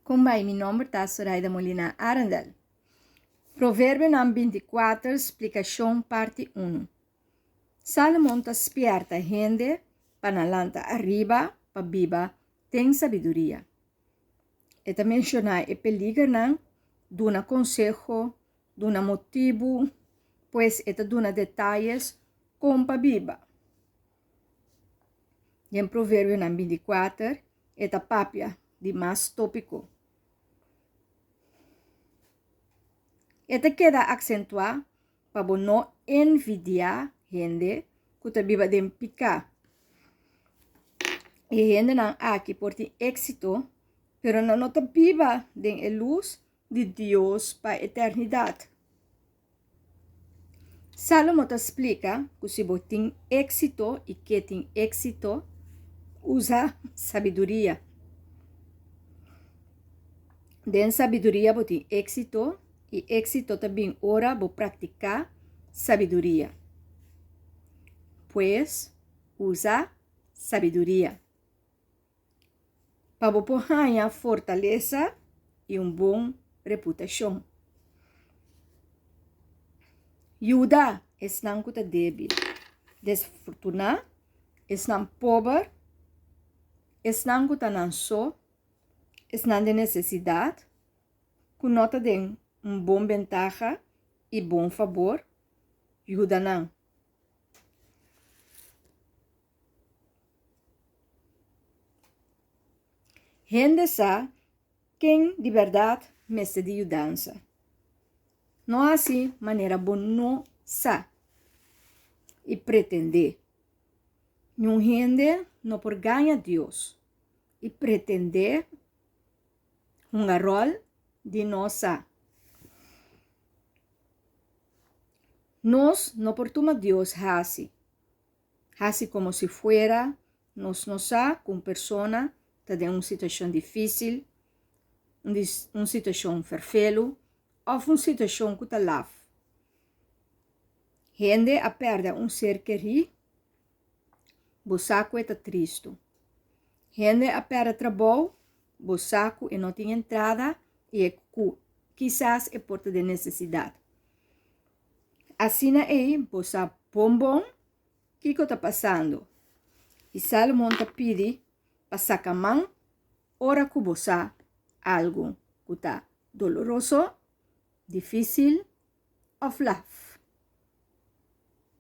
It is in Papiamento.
Kon bai mi nomber ta Soraida Molina Arendel. Proverbionan 24 splikashon parti 1. Salomon ta spièrta hende pa nan lanta ariba pa biba den sabiduria. E ta menshoná e peligernan, duna konseho, duna motibu, pues e ta duna detayes kon pa biba. Den Proverbionan 24 e ta papia di mas tópiko. E ta keda aksentuá pa bo no envidiá hende ku ta biba den piká. E hendenan aki por tin éksito, pero nan no ta biba den e lus di Dios pa eternidat. Salomo ta splika ku si bo tin éksito i ke tin éksito, usa sabiduria. Den sabiduria bo tin éksito i éksito ta bin ora bo praktiká sabiduria. Pues, usa sabiduria. Pa bo por haña fortalesa i un bon reputashon. Yuda esnan ku ta débil, desfortuná, esnan pober, esnan ku ta nan so, esnan den nesesidat, ku no ta den un bon bentaha i bon fabor, yuda nan. Hende sa ken di bèrdat mester di yudansa. No hasi manera bo no sa i pretendé. Niun hende no por gaña Dios i pretendé hunga ròl di no sa. Nos no por tuma Dios hasi. Hasi komo si fuera nos no sa ku un persona ta den un situashon difísil, un situashon ferfelu òf un situashon ku ta laf. Hende a pèrdè un ser kerí, bo sa ku e ta tristu. Hende a pèrdè trabou, bo sa ku e no tin entrada i e ku kisas e por ta den nesesidat. Asina ei bo sa bon bon kiko ta pasando. I Salomon ta pidi pa saka man ora ku bo sa algu ku ta doloroso, difísil òf laf.